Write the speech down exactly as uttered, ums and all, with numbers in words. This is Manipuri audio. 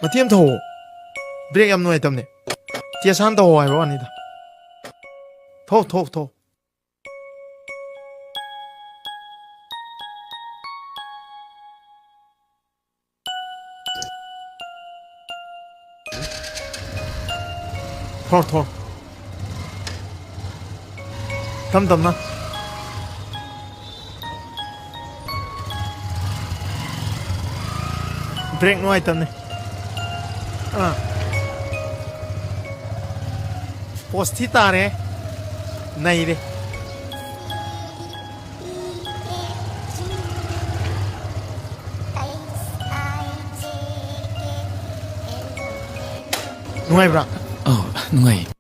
ꯃꯇꯦꯛ ꯑꯃ ꯊꯧꯑꯣ꯫ ꯕ꯭ꯔꯦꯛ ꯌꯥꯝ ꯅꯨꯡꯉꯥꯏꯇꯕꯅꯦ꯫ ꯇꯦꯁ ꯍꯥꯟꯅ ꯇꯧꯍꯧ ꯍꯥꯏꯕ ꯋꯥꯅꯤꯗ꯫ ꯊꯧ, ꯊꯧ, ꯊꯧ꯫ ꯊꯣꯔ, ꯊꯣꯔ꯫ ꯇꯝ ꯇꯝꯅ꯫ ꯕ꯭ꯔꯦꯛ ꯅꯨꯡꯉꯥꯏꯇꯕꯅꯦ꯫ ꯑꯥ꯫ ꯄꯣꯁ ꯊꯤ ꯇꯥꯔꯦ꯫ ꯅꯩꯔꯦ꯫ ꯅꯨꯡꯉꯥꯏꯕ꯭ꯔꯥ? ꯑꯧ, ꯅꯨꯡꯉꯥꯏ꯫